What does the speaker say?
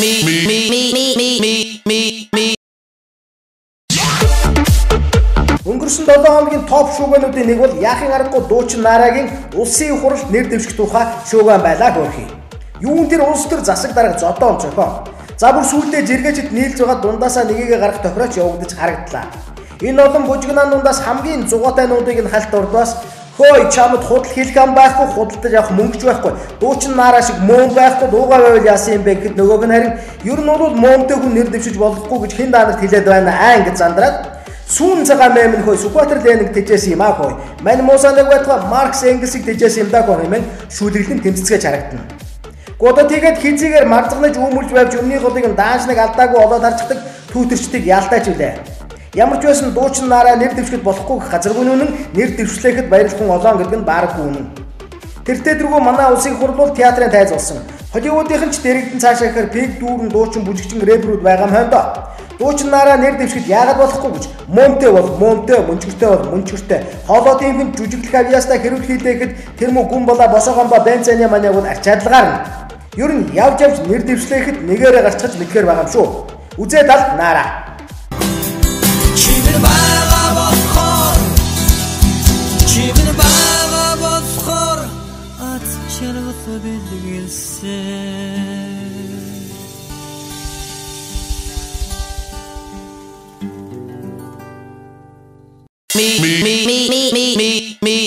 Me me me me me me me. Өнгөрсөн 7 хоногийн топ шүүгэнүүдийн нэг бол яахын аргагүй дуучин Нарагийн улсын их хурлд нэр дэвших тухай шүүгэн байлаа хөөрхий. Юун тэр улс төр засаг дарга зодоон зохион. За бүр сүүлдээ жиргээчд нийлж байгаа дундаасаа нэгийг гаргах тохирооч явагдаж харагдлаа. Энэ олон бужигнаан дундаас хамгийн зугаатайнуудыг нь хальт урдаас хөөй чамд худал хэлэх ам байхгүй, худалдаж авах мөнгөч байхгүй, дуучин Нараа шиг мөн байхгүй, дуугаа байвал яасан юм бэ гэхэд нөгөөг нь харин ер нь бол мөмтэй хүн нэр дэвшиж болохгүй гэж хэн даанарт хэлээд байна аа ингэж зандраад сүүн цагаан мэмэн хөөе Сүхбаатар Ленинг тэжээсэн юм аа хөөе. Мань Муса нэг байтугай Маркс Энгельсийг тэжээсэн юм даа хөө хэмээн шүлэглэн тэмцэцгээж харагдана. Годо тэгээд хизээгээр марзагнаж үүмэлж байвч өмнөний голыг нь дааш нэг алдаагүй олоод харцдаг түүтэрчдийг ялтаач үлээ. Ямар ч байсан дуучин Нараа нэр дэвшгэд болохгүй гэх газаргүй үнэн, нэр дэвшлэхэд баярлах хүн олон гэдэг нь бааргүй үнэн. Тэртээ тэргүй манай улсын хурл бол театрын тайз болсон. Холливуудын ч дэрэгдэн цаашаа гэхээр пиг дүүрэн дуучин бүжигчин рэперүүд байгаа юм хойндоо. Дуучин Нараа нэр дэвшгэд яагаад болохгүй гэж мөмтэй бол мөмтэй, мөнчгөртэй бол мөнчгөртэй. Хоолойд юм жүжиглэх авьяастай хэрүүл хийлээ гэхэд тэр мө гүн болоо босоогон ба бензаня маняг бол арчаадлагаарна. Ер нь явж явж нэр дэвшлэхэд нэгээрээ гарчхаж мэдхээр байгаа юм шүү. Үзээ дал Нараа. Чивэн байгаа болохоор чивэн байгаа болохоор аз жаргал бэлгэлсэн. Me me me me me me me.